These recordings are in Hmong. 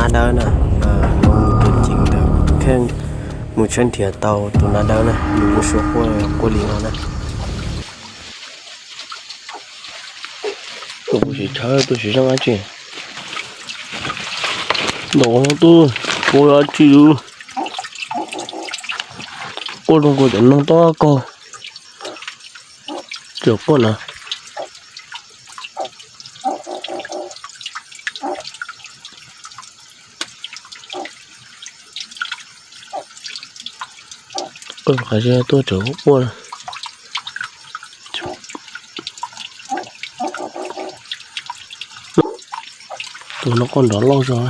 Nab dawb na, mus tus ceev ntawd, mus tshawb nrhiav tau tus nab dawb na, nws yuav suav quaj quaj li no na. Tuaj kuv sim tshawb tuaj sim zoo dab tsi. Ntaus no tuaj, quaj dab tsi lub. Quaj zoo nkaus cov noog tob kaug. Cov quaj na. Qhov tuaj tseem quaj. Tus no quaj nrov loj zog.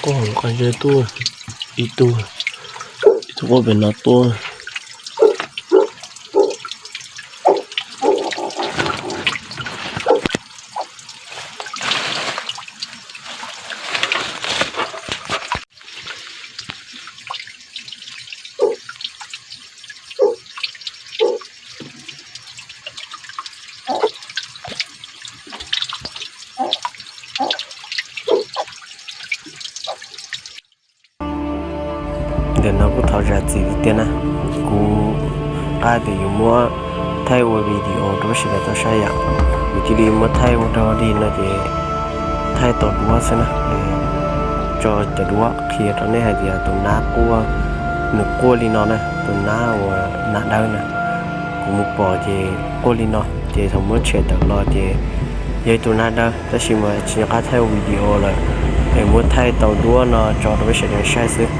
Quaj hauv qab zeb tuaj ib tug, ib tug quaj pem no tuaj. Ntawm no kuj thov zam txim tiag tiag na, kuv nqaj tias yuav muab thaij ua video rau peb sawv daws tau saib yom, kuv cia li muab thaij ua rau li no ces thaij tau duab xwb na, tso cov duab qhia rau nej hais tias tus nab quaj, nws quaj li no na, tus nab uas nab dawb na, kuv mus pom ces quaj li no ces thaum muab tshem tawm los ces yog ib tug nab dawb, tab sis mas tsis nco qab thaij ua video lawm, es muab thaij tau duab no tso rau peb sawv daws saib xwb.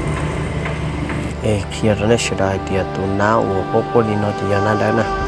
Es qhia rau nej sawv daws hais tias tus nab uas quaj quaj li no ces yog nab dawb na.